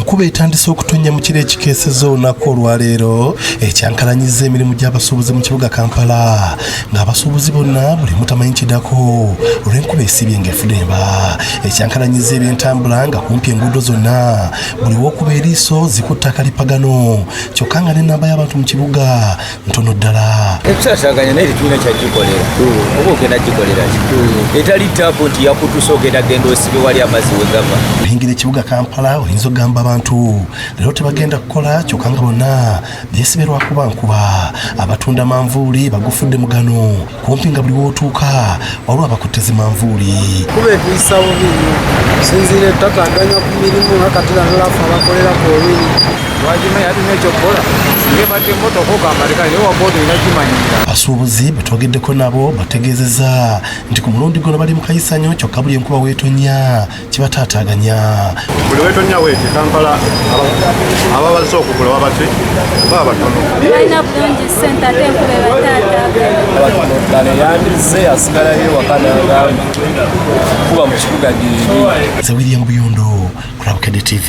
Enkuba etandise okutonnya mu kiro ekikeesezza olunaku olwaleero, ekyankalanyizza emirimu gy'abasuubuzi mu kibuga Kampala, ng'abasuubuzi bonna buli mutamanyi kidako olw'enkuba esibye ng'efudemba, ekyankalanyizza ebyentambula nga kumpi enguudo zonna buli w'okuba eriiso zikutta akalipagano, kyokka nga n'ennamba y'abantu mu kibuga ntono ddala. Ekusasaganya naye tetulina kyagikolera, oba ogenda gikolera ki etali taapu nti yakutusa, ogenda genda osibe wali amazzi wegava. Oyingira ekibuga Kampala, oyinza okugamba abantu leero tebagenda kukola, kyokka nga bonna beesibe lwakuba nkuba. Abatunda manvuuli bagufudde mugano, kumpi nga buli wootuuka waliwo abakutte zi manvuuli. Kuba etuyisa bubi nnyo, sinziira etutataganya ku mirimu nga kati nalafu abakolera ku olwini. Twagimanya tulina ekyokukola, singa ebadde emmotoka ogamba leka, naye wabooda olina gimanyira. Abasuubuzi betwogeddeko nabo bategeezezza nti ku mulundi guno bali mu kayisanyo, kyokka buli enkuba weetonya kibataataaganya. Buli wetonya weeti Kampala, ababazze okugula babati baba batono. Balina bulungi ssente, ate enkuba ebataataaganya. Bano yandize asigalayo ewaka n'agamba kuba mu kibuga gyeri. Nze William Buyondo, Kulabukedde TV.